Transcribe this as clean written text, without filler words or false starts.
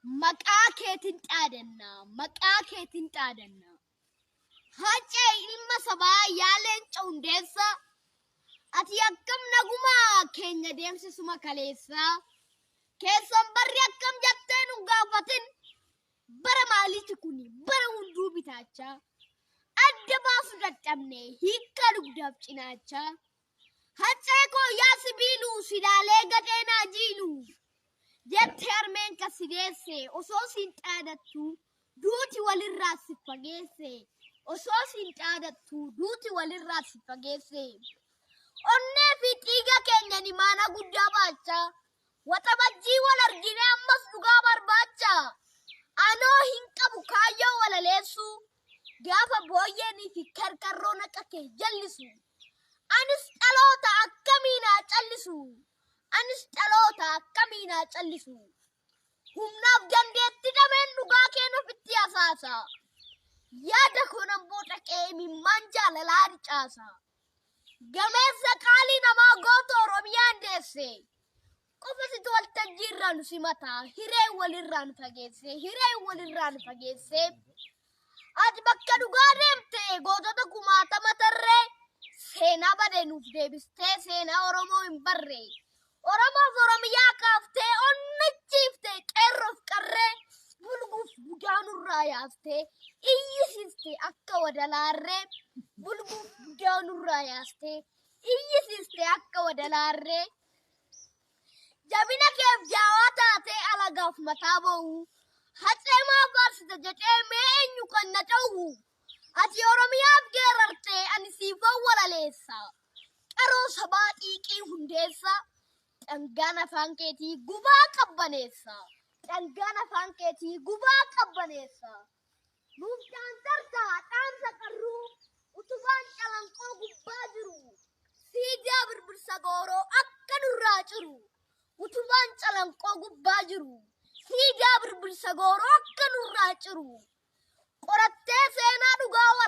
Maqaa keetiin dhaadanna, maqaa keetiin dhaadanna. Hacee ilma sabaa yaa leenca hundeessa. Ati akkam nagumaa keenya deemsisuma kaleessa. Keessan barri akkam jettee nu gaafatin. Bara maaliiti kuni bara hunduu bitaachaa. Adda baasu dadhabne hiikkaa dugdaaf cinaachaa. Hacee koo yaa sibiiluu silaalee gadhee naa jiilu. Jette harmeen kan si deesse osoo siin dhaadattu duuti walirraa si fageesse. Osoo siin dhaadattu duuti walirraa si fageesse. Onnee fi dhiiga keenya imaana guddaa baachaa. Waxabajjii wal argine ammas dhugaa barbaacha. Anoo hin qabu kaayyoo walaleessuu. Gaafa booyyeenii fi karkarroon akka kee jallisu. Anis dhaloota akkamiin haa callisu? Anis dhaloota akkamiin haa callisu? Humnaaf dandeettii dhabeen dhugaa keen ofitti hasaasa. Yaada koo nan booda imimmaan jaalalaa ricaasa. Gameessa qaalii namaa goota Oromiyaan deesse. Qofa situ waltajjii irraa nu simata. Hireen walirraa nu fageesse. Hireen walirraa nu fageesse. Ati bakka dhugaa deemte gootota kumaatama tarree seenaa badee nuuf deebistee seenaa Oromoo hin barre. Oromoof Oromiyaa kaaftee onnachiiftee qeerroof qarree bulguuf budaa nurraa yaaftee iyyisiiste akka wadalaarree bulguuf budaa nurraa yaaftee iyyisiiste akka wadalaarree. Jabina keef jaawaa taatee alagaaf mataa ba'u. Hacee maa faarsita jedhee mee eenyu kan na dhowwu? Ati Oromiyaaf geerartee ani siifan walaleessa. Qaroo sabaa xiiqii hundeessa. Dhangaan afaan keetii gubaa qabbaneessa. Dhangaan afaan keetii gubaa qabbaneessa. Nuuf dhaamtartaa dhaamsa qarruu utubaan calanqoo gubbaa jiru. Siidaa birbirsa gooroo akka nurraa ciru. Utubaan calanqoo gubbaa jiru. Siidaa birbirsa gooroo akka nurraa ciru. Qorattee seenaa dhugaa wara.